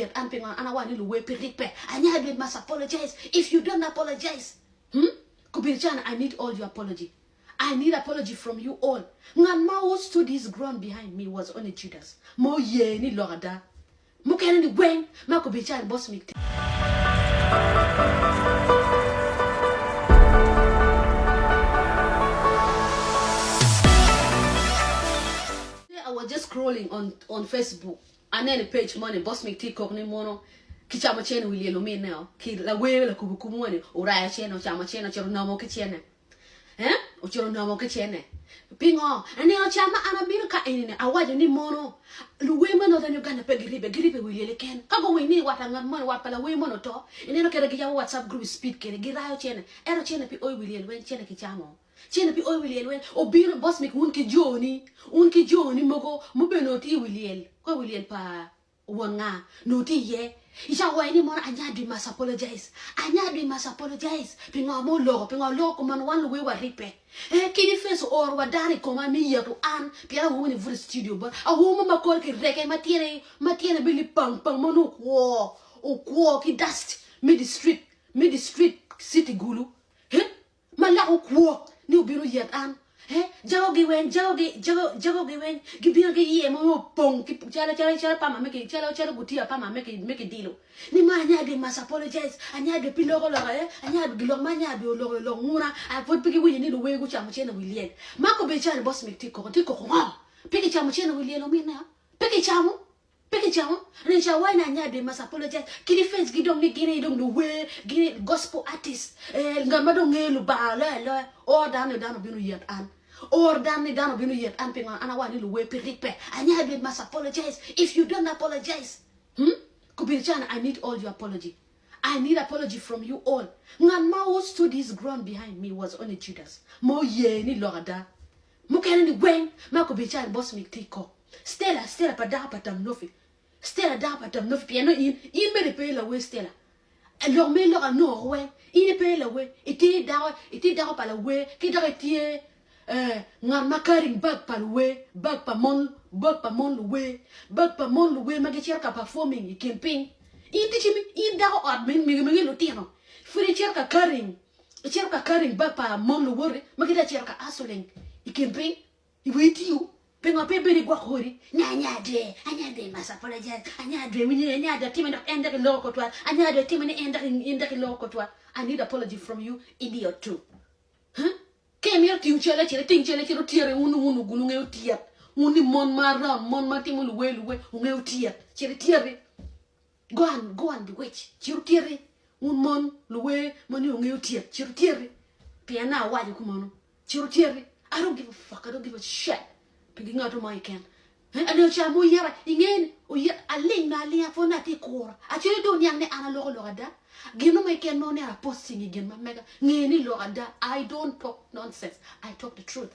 yet an pingo an awaco ni luwer pe ribbe. Anyadwe must apologize if you don't apologize hmm Kobedi can I need all your apology I need apology from you all Ngat ma who stood his ground behind me was only Judas ma oye ni lok ada mukene ni weng ma kobedi can boss mig I was just scrolling on on Facebook aneno i page moni boss mig tye kok ni mono ki camo cene wi lyel ominne o ki lawer lakubu kubu moni orayo cene ocamo cene ocito onomo ki cene eh ocito onomo ki cene pingo aneno ca ma an abino ka eni ni awaco ni mono luwer me Northern Uganda pe giribe giribe wi lyel keken ka guwinyo ni wat angat moni wat pa lawer moni oto ineno kede giyabo WhatsApp group speed kede girayo cene ento cene pi oyo wi lyel weng cene kicamo Cene pi oyo wi lyel weng obino bosmic wun ki joni wun ki joni mogo mubene nongo tye i wi lyel ko wi lyel pa won nga nongo tye iye ica waco ni mono anyadwi must apologize anyadwi must apologize pi ngo ma oloko pi ngo oloko kumeno wan luwer wa ribbe eh kidi face ooro wa dano i koma me yeto an pien awobi ni buto i studio bot awobi mo ma kore ki reke ma tyene ma tyene bene lipang pang ma nongo okwo okwo ki dust me di street me di street city gulu eh Ma lak okwok ni obino yet an. Eh, jago gi weng, jago gi, jago, jago gi weng, gibino ki iye mo opong ki calo, calo, calo pama me ki, calo, calo gutiya pama me ki, me ki dilo. Ni ma anyadwe must apologize, anyadwe pi loko loko, eh, anyadwe lok ma anyadwe oloko lok nguna, a pwod pe giwinyo ni luwer gucamo cene wi lyel. Ma kobedo calo boss mig tye koko, tye koko ngo? Pe kicamo cene wi lyel ominne, pe kicamo. Pe kicamo rin ca wai na nya they must apologize ki defense gi dong ni gin aye dong luwer gin gospel artist eh, ngat ma dong ngeyo lubanga aloyo aloya or dano ni dano obino yet an or dano ni dano obino yet an pingo an awaco ni luwer pe ribbe anya they must apologize if you don't apologize hmm kobedi cani I need all your apology I need apology from you all ngat ma who stood his ground behind me was only Judas ma oye ni lok ada Mukene ni weng ma kobedi calo boss mig tye kok. Stella, Stella pa dako pa Tamnofi. Stella dako pa Tamnofi pien nongo in, in bene ipe lawer Stella. Lok me lok anongo weng, in ipe lawer, itye dako, itye dako pa lawer ki dok itye eh, ngat ma carrying bag pa luwer, bag pa mon, bag pa mon luwer, bag pa mon luwer ma gicito ka performing i kin piny. In ticci mi, in dako ot mege mege lutino, pud icito ka carrying Icito ka carrying bag pa mon luwoti ma gitye ka cito ka hustling i kin piny i wi itiyo. Pingo pe ibedo igwok odi? Ni anya dwe, anya dwe must apologize, anya dwe winyo ni anya dwe atime dok en dok iloko kotwa, anya dwe atime ni en dok in dok iloko kotwa. I need apology from you idiot too. Huh? Ka imito tingo cal acel iting cal acel otyere wun wun ogun wungeyo tyet. Wun ni mon ma around mon ma timo luwer luwer wungeyo tyet. Cit ityeti. Go and go and bewitch. Cit wutyeti, wun mon luwer ma ni wungeyo tyet, cit wutyeti. Pien na awaco kumeno, cit wutyeti. I don't give a fuck, I don't give a shit pi gi ngato mo keken. Eh, aneno ca mo oyeta, inge ni oyeta, aling ma alinga pwod na atye kura. Actually dong niang ni an aloko lok ada. Gin mo keken ma wuneno a posting i gin ma mega, nge ni lok ada. I don't talk nonsense, I talk the truth.